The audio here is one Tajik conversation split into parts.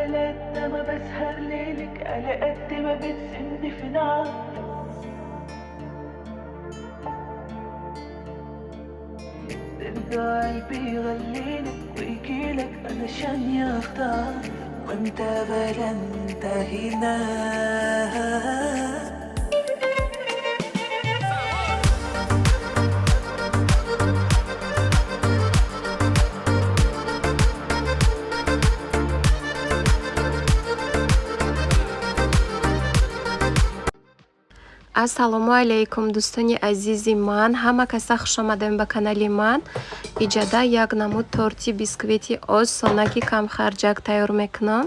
على قد ما بسهر ليلك، على قد ما بتسيبني في نار. ترجع قلبي يغليلك ويجيلك علشان يختار، وانت بلا انت هنا. Ассалому алайкум, дӯстони азизи ман, ҳама каса хушомадем ба канали ман. Иҷада як намуд торти бисквити осонаки камхарҷак тайёр мекунам.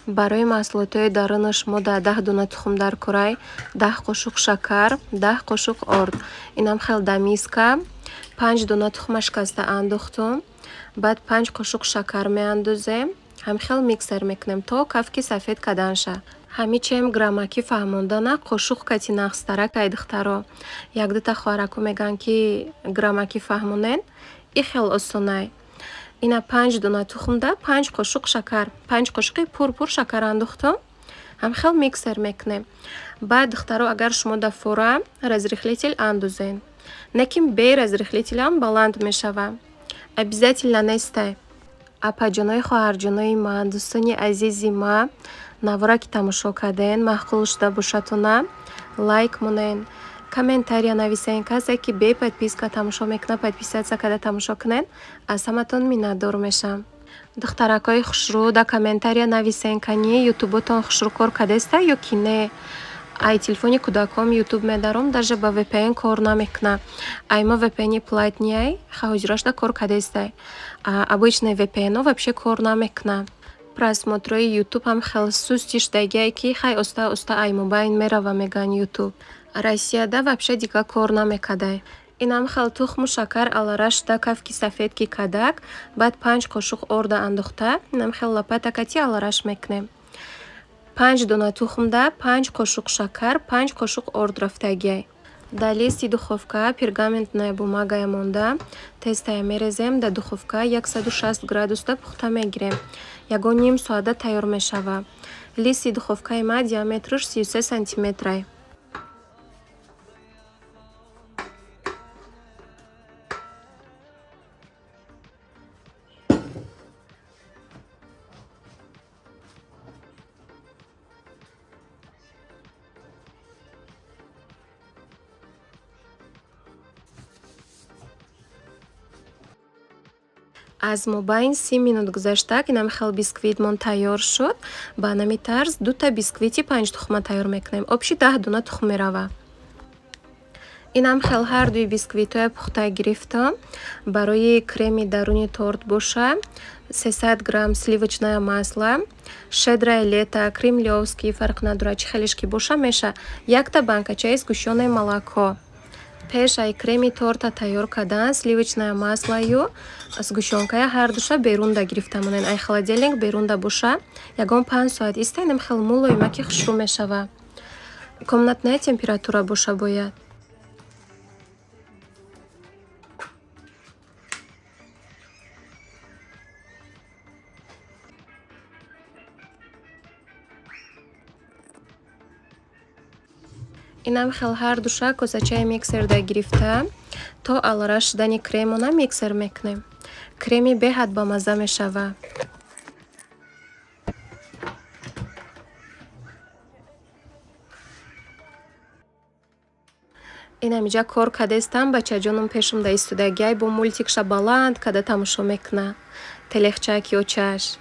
Барои маҳсулотҳои дарунаш мо да 10 дона тухм дар курай, 10 қошуқ шакар, 10 қошуқ орд. Инам хел да миска панҷ дона тухма шикаста андохтум, баъд 5 қошуқ шакар меандозем, ҳамхел миксер мекунем, то кафки сафед каданша. Ҳамичаем граммакӣ фаҳмондана, қошуқ кати нағзтарак, ай духтаро. Якдута хоҳараку мегӯянд, ки граммакӣ фаҳмонен, и хел осонай. Ина панҷ дона тухмда 5 қошуқ шакар, 5 қошуқи пурпур шакар андохтум, ҳамхел миксер мекунем. Баъд, духтаро, агар шумо да фора разрыхлитель андозен, лекин бе разрыхлителям баланд мешава, обязательно нестай. Апаҷонои, хоҳарҷонои ман, дӯстони азизи ма, навора ки тамошо карден, маъқул шуда бошадтона, лайк монен, комментария нависен. Касе ки бе подписка тамошо мекунад, подписаться карда тамошо кунен, аз ҳаматон миннатдор мешам. Духтаракҳои хушрӯ, да комментария нависен, кани ютуботон хушрӯ кор кардеста ё ки не. Ай телефони кӯдаком ютуб медаром, даже ба VPN кор намекунад. Ай ма VPN платный ҳозирашда кор кардестай, обычный VPN вообще кор намекунад. Просмотрҳои ютуб ҳам хел сусти шудагиае, ки хай, оста оста ай мобайн мерава, мегӯянд. Ютуб Россияда вообще дига кор намекардай. Инам хел тухму шакар алара шуда, кафки сафед ки кадак, баъд 5 қошуқ орда андохта, инам хел лопата кати алараш мекунем. 5 дона тухмда 5 қошуқ шакар, 5 қошуқ орд рафтагиай. Дар листи духовка пергаментная бумагая монда, тестая мерезем, дар духовка 160 градусда пухта мегирем, ягон ним соата тайёр мешавад. Листи духовкаи ма диаметраш 33 сантиметрай. Аз мобайн 30 минут гузашта, инам хел бисквитмон тайёр шуд. Ба нами тарз дута бисквити панҷтухма тайёр мекунем, общий 10 дона тухм мерава. Инам хел ҳар дуи бисквитҳоя пухта гирифтам. Барои креми даруни торт боша, 300 грамм сливочное масло, «Щедрое лето», «Кремлёвский», фарқ надорад, чӣ хелеш ки боша, меша, якта банкачаи сгущённое молоко. Пеш ай креми торта тайёр кардан, сливочное маслою сгущёнкая ҳардуша берунда гирифта монен, ай холодильник берунда боша, ягон 5 соат иста, инам хел мулоимаки хушрӯ мешава. Комнатная температура боша бояд. Инам хел ҳардуша косачаи миксерда гирифта, то алара шудани кремона миксер мекунем. Креми беҳад бамазза мешава. Инамиҷа кор кардестам, бачаҷоном пешам да истодагиай, бо мультикша баланд карда тамошо мекуна, телехчак ёчаш.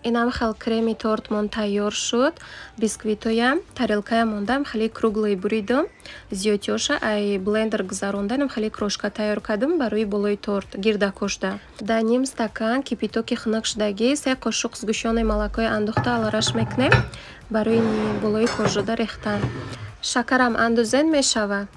Инам хел креми тортмон тайёр шуд. Бисквитоям тарелкая мондам, хеле круглый буридум, зиёдтиёша ай блендер гузаронданам, хеле крошка тайёр кардам барои болои торт гирдакошда. Дар ним стакан кипятоки хунук шудагӣ се қошуқ сгущённое молокои андохта, алараш мекунем барои болои коржода рехтан. Шакарам андозен, мешавад.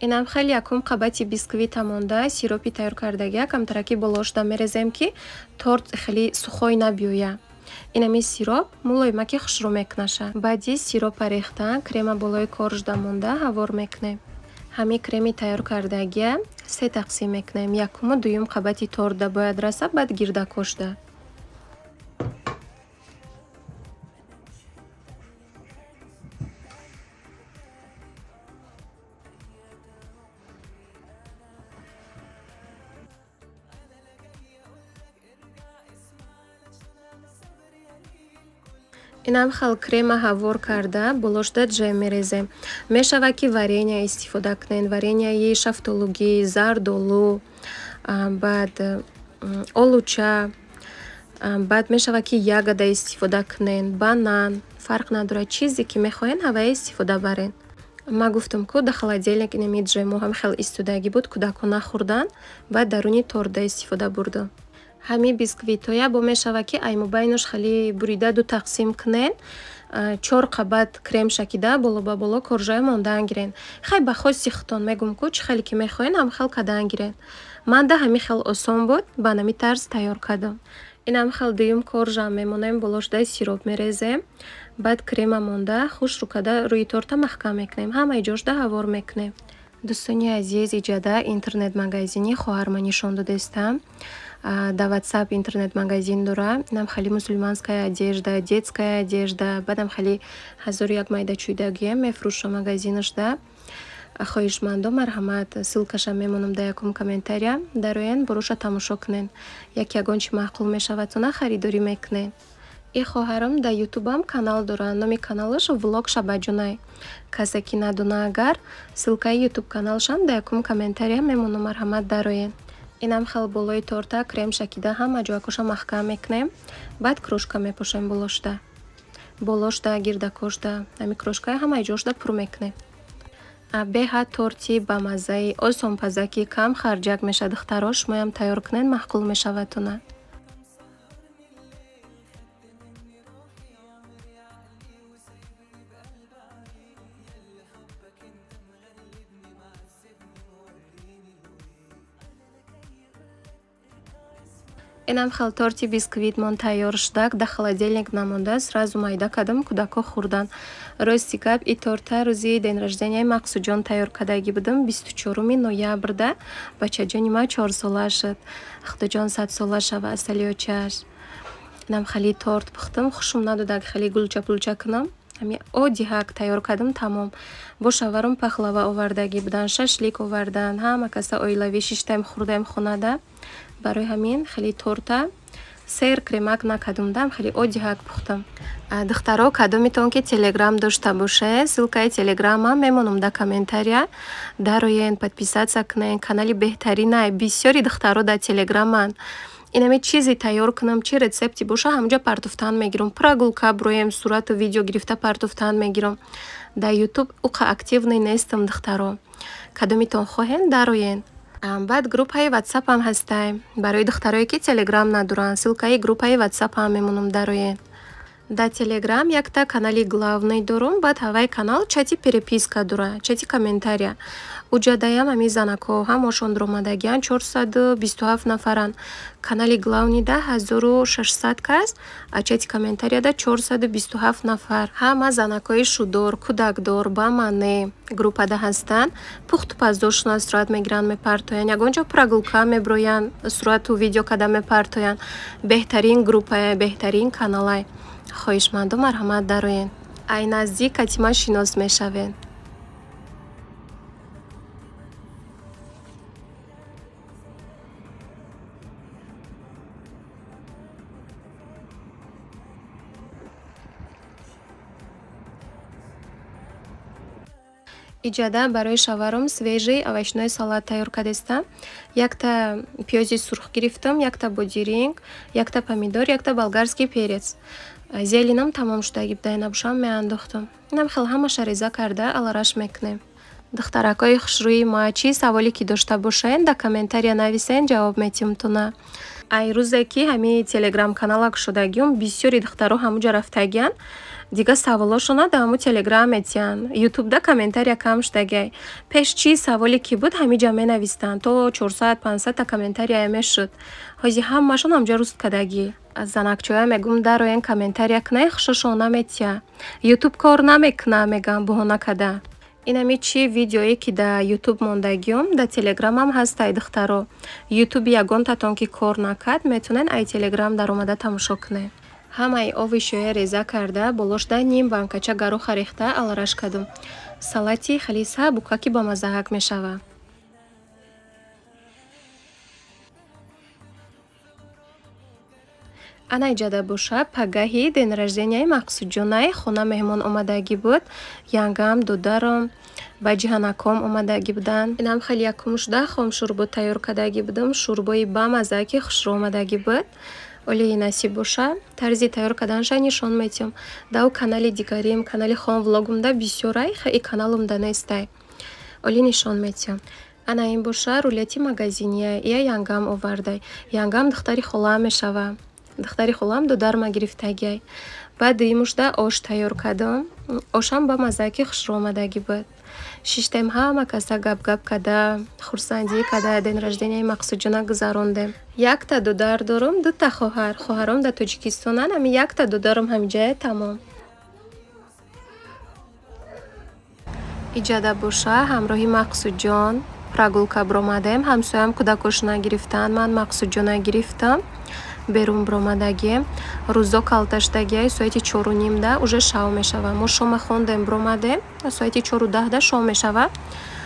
Инам хеле якум қабати бисквита монда, сиропи тайёр кардагия камтараки болошда мерезем, ки торт хеле сухой набиёяд. Инами сироп мулоимаки хушрӯ мекунаша. Баъди сиропа рехтан, крема болои коржда монда ҳавор мекунем. Ҳамин креми тайёр кардагия се тақсим мекунем. Якуму дуюм қабати тортда бояд раса, баъд гирдакошда. Инам хел крема ҳавор карда, болошда ҷем мерезем. Мешавад, ки варенье истифода кунед, вареньяи шафтолугӣ, зардолу, баъд олуча, баъд мешавад, ки ягода истифода кунед, банан, фарқ надорад, чизе ки мехоҳед, ҳавая истифода баред. Ман гуфтам, ку да холодильник инами ҷемо ҳам хел истодагӣ буд, кӯдакҳо нахӯрданд, баъд даруни тортда истифода бурдам. Ҳамин бисквитҳоя бо мешавад, ки аймубайнаш хеле бурида ду тақсим кунед, чор қабат крем шакида, боло ба боло коржая мондаан гирен. Хай, ба хости худтон, мегӯм ку, чӣ хеле ки мехоҳед, ҳам хел кардаан гирен. Манда ҳамин хел осон буд, ба ҳамин тарз тайёр кардам. Инам хел дуюм коржам мемонем, болошда сироп мерезем, баъд крема монда, хушрӯ карда, рӯи торта маҳкам мекунем, ҳамаи ҷошда ҳавор мекунем. Дӯстони азиз, иҷада интернет-магазини хоҳарма нишон додестам. Дар Ватсап интернет-магазин дора. Инам хеле мусульманская одежда, детская одежда, баъдам хеле ҳазору як майда чӯйдагиам мефурӯша магазинашда. Хоҳишмандо, марҳамат, ссылкаша мемонам дар якум комментария, дароен, боруша тамошо кунед. Як ягон чи маъқул мешавадтона, харидорӣ мекунед. И хоҳарам дар ютубам канал дорад, номи каналаш «Влог Шабаҷонай». Касе ки надона агар, ссылкаи ютуб каналашам дар якум комментария мемонам, марҳамат, дароен. Инам хел болои торта крем шакида, ҳама ҷоякоша маҳкам мекунем, баъд крошка мепошем болошда. Болошда, гирдакошда, ҳами крошкаи ҳамаи ҷошда пур мекунем. Беҳад торти бамаззаи осонпазаки кам харҷак мешавад, духтаро, шумоям тайёр кунед, маъқул мешавадтона. Инам хел торти бисквитмон тайёр шудак, дар холодильник намонда, сразу майда кардам, кӯдакҳо хӯрданд. Рости гап, и торта рӯзи день рожденияи Мақсудҷон тайёр кардагӣ будам, 24-уми ноябрда бачаҷони ман 4-сола шуд. Худоҷон, 100-сола шава, асали очааш. Инам хеле торт пухтам, хушум надодак хеле гулча пулча кунам. Ҳами оддиҳак тайёр кардам, тамом. Бо шаварам пахлава овардагӣ буданд, шашлик оварданд, ҳама каса оилавӣ шиштаем, хӯрдаем хонада. Барои ҳамин хеле торта сер кремак накардам, хеле оддиҳак пухтам. Духтаро, кадометон ки телеграм дошта бошед, ссылкаи телеграмам мемонам дар комментария, дароен, подписаться кунед, канали беҳтаринай, бисёри духтаро дар телеграманд. Инаме чизе тайёр кунам, чӣ рецепте боша, ҳамҷа партофтан мегирам. Прогулка броем, сурату видео гирифта партофтан мегирам. Дар ютуб уқа активный нестам, духтаро. Кадометон хоҳед, дароен. Баъд группаи ватсапам ҳастай. Барои духтарое ки телеграм надоранд, ссылкаи группаи ватсапам мемонам, дароен. Дар телеграм якта канали главный дорум, баъд ҳаваи канал чати переписка дора, чати комментария. Уҷадаям ҳамин занакҳо ҳамошон дуромадагианд, 427 нафаранд. Канали главныйда 1600 кас, а чати комментарияда 427 нафар. Ҳама занакҳои шудор, кӯдакдор, бамане группада ҳастанд. Пухту паздошона сурат мегиранд, мепартоянд. Ягон ҷо прогулка меброянд, сурату видео карда мепартоянд. Беҳтарин группае, беҳтарин каналай. Хоҳишмандо, марҳамат, дароен. Ай наздик катима шинос мешавед. Иҷада барои шаварум свежий овощной салат тайёр кардестам. Якта пиёзи сурх гирифтам, якта бодиринг, якта помидор, якта болгарский перец. Зеленам тамом шудагӣ буда, набошам меандохтам. Инам хел ҳамаша реза карда алараш мекунем. Духтаракҳои хушрӯи ма, чӣ саволе ки дошта бошед, дар комментария нависен, ҷавоб метиҳам туна. Ай рӯзе ки ҳамин телеграм-канала кушодагиём, бисёри духтаро ҳамуҷа рафтагиянд. Дига саволошона дар ҳамун Телеграм метиҳанд. Ютубда комментария кам шудагиай. Пеш чӣ саволе ки буд, ҳамиҷа менавистанд, то 400, 500-та комментария мешуд. Ҳози ҳамашон ҳамҷа руст кардагӣ. Занакчоя мегум, дароен, комментария кунед, хушошон наметиҳад. Ютуб кор намекуна, мегӯям, баҳона када. Инами чӣ видеое ки дар Ютуб мондагиём, дар Телеграмам ҳастай, духтаро. Ютуби ягонтатон ки кор накард, метавонед ай Телеграм даромада тамошо кунед. Ҳамаи овощҳоя реза карда, болошда ним банкача гороха рехта алараш кардум. Салати хеле сабукаки бамаззаҳак мешавад. Ана иҷада боша, пагаҳи день рожденияи Мақсудҷонай хона меҳмон омадагӣ буд. Янгам, додарам, ба ҷиҳанаком омадагӣ буданд. Инам хеле якум шуда хомшӯрбо тайёр кардагӣ будам. Шӯрбои бамазза, ки хушрӯ омадагӣ буд. Олии насиб боша, тарзи тайёр карданша нишон метиҳам. Дав канали дигарим, канали Хон влогумда бисёрай, и каналумда нестай. Оли нишон метиҳам. Ана ин боша рулети магазиния, ия янгам овардай. Янгам духтари холаам мешава. Духтари холаам додарма гирифтагиай. Баъд дуюмушда ош тайёр кардам. Ошам ба мазза, ки хушрӯ омадагӣ буд. Шиштем, ҳама каса гап-гап карда, хурсандӣ карда, день рожденияи Мақсудҷона гузарондем. Якта додар дорум, дута хоҳар. Хоҳаром дар Тоҷикистонанд, ҳами якта додарам ҳамиҷая, тамом. Иҷада боша, ҳамроҳи Мақсудҷон прогулка биромадем. Ҳамсоям кӯдакошона гирифтанд, ман Мақсудҷона гирифтам. Берун биромадагием. Рӯзо калташтагиай, соати 4:30-да уже шав мешава. Мо шома хондем, биромадем, соати 4:10-да шом мешава.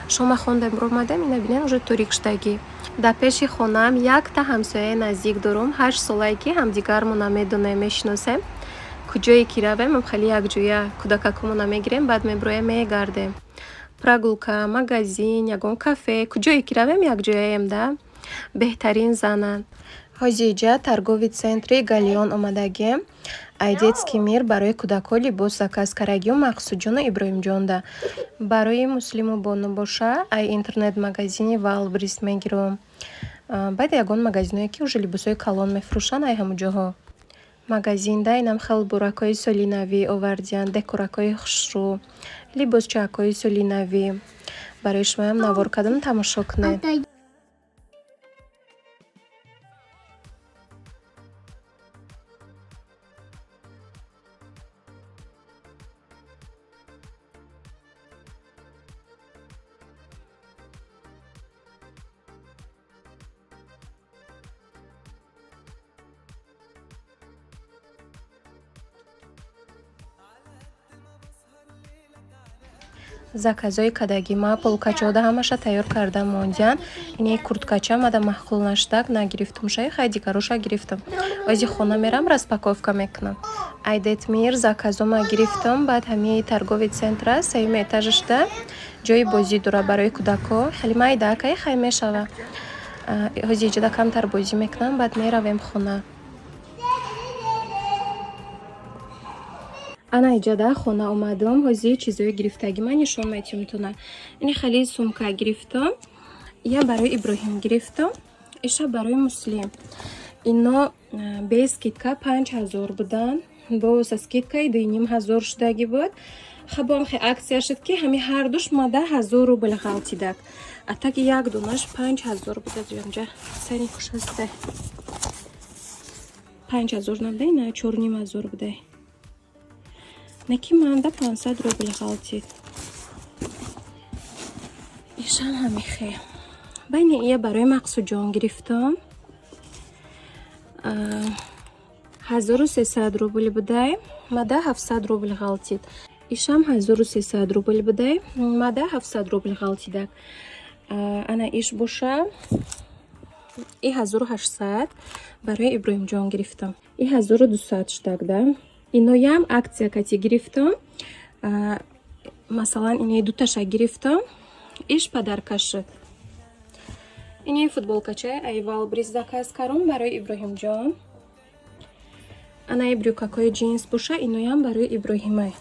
Шома хондем, биромадем, ина бинен, уже торик шудагӣ. Дар пеши хонаам якта ҳамсояи наздик дорум, 8 солае ки ҳамдигармона медонем, мешиносем. Куҷое ки равем, хеле якҷоя кӯдакакумона мегирем, баъд мебироем, мегардем. Прогулка, магазин, ягон кафе, куҷое ки равем, якҷояем да. Беҳтарин зананд. Ҳози иҷа торговый центри Галион омадагием. Ай Детский мир барои кӯдакҳо либос заказ кардагиём Мақсудҷону Иброҳимҷонда. Барои Муслиму Бону боша, ай интернет-магазини Вайлдберриз мегирам. Баъд ягон магазиное ки уже либосҳои калон мефурӯшанд, ай ҳамун ҷоҳо. Магазинда инам хел буракҳои соли навӣ овардиянд, декоракҳои хушрӯ, либосчаакҳои соли навӣ. Барои шумоям навор кардам, тамошо кунед. Заказҳои кадагима полкачода ҳамаша тайёр карда мондиянд. Ини курткача мада маъқул нашудак, нагирифтум шай, хай дигароша гирифтам. Ози хона мерам, распаковка мекунам. Ай Детмир заказома гирифтам, баъд ҳамии торговый центра сеюми этажашда ҷои бозӣ дора барои кӯдакҳо. Хеле майдаакай, хай мешава. Ҳози иҷода камтар бозӣ мекунам, баъд меравем хона. Ана иҷода хона омадам. Ҳози чизҳои гирифтагима нишон метиҳам туна. Ини хеле сумка гирифтам. Я барои Иброҳим гирифтам, иша барои Муслим. Ино без скидка 5000 буданд, бо со скидкаи 2500 шудагӣ буд. Хабом хе акция шуд, ки ҳами ҳардуш мада 1000 рубл ғалтидак. А так як донаш 5000 буда. Ҷамҷа сари хушаста, 5000 набудай, на, 4500 будай. Наки манда 500 рубл ғалтид. Ишам ҳамихе. Байни ия барои Мақсудҷон гирифтам, 1300 рубл будай, мада 700 рубл ғалтид. Ишам 1300 рубл будай, мада 700 рубл ғалтидак. Ана иш боша, и 1800 барои Иброҳимҷон гирифтам, и 1200 шудак да. Иноям акция кати гирифтам. Масалан, инаи дуташа гирифтам, иш подарка шуд. Ини футболкачаи ай Вайлдберриз заказ кардам барои Иброҳимҷон. Анаи брюкакҳои ҷинс боша, иноям барои Иброҳимай,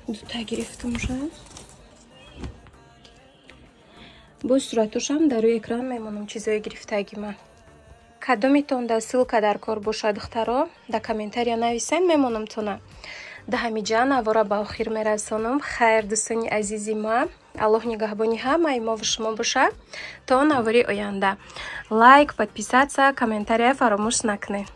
дута гирифтам уже. Боз суратошам дар рӯи экран мемонам, чизҳои гирифтагима. Кадомитон да ссылка дар кор бошад, духтаро, да комментария нависен, мемонамтона. Да ҳамиҷа навора ба охир мерасонам. Хайр, дӯстони азизи ма, Аллоҳ нигаҳбони ҳамаи мову шумо бошад. То навори оянда. Лайк, подписаться, комментария фаромӯш накунед.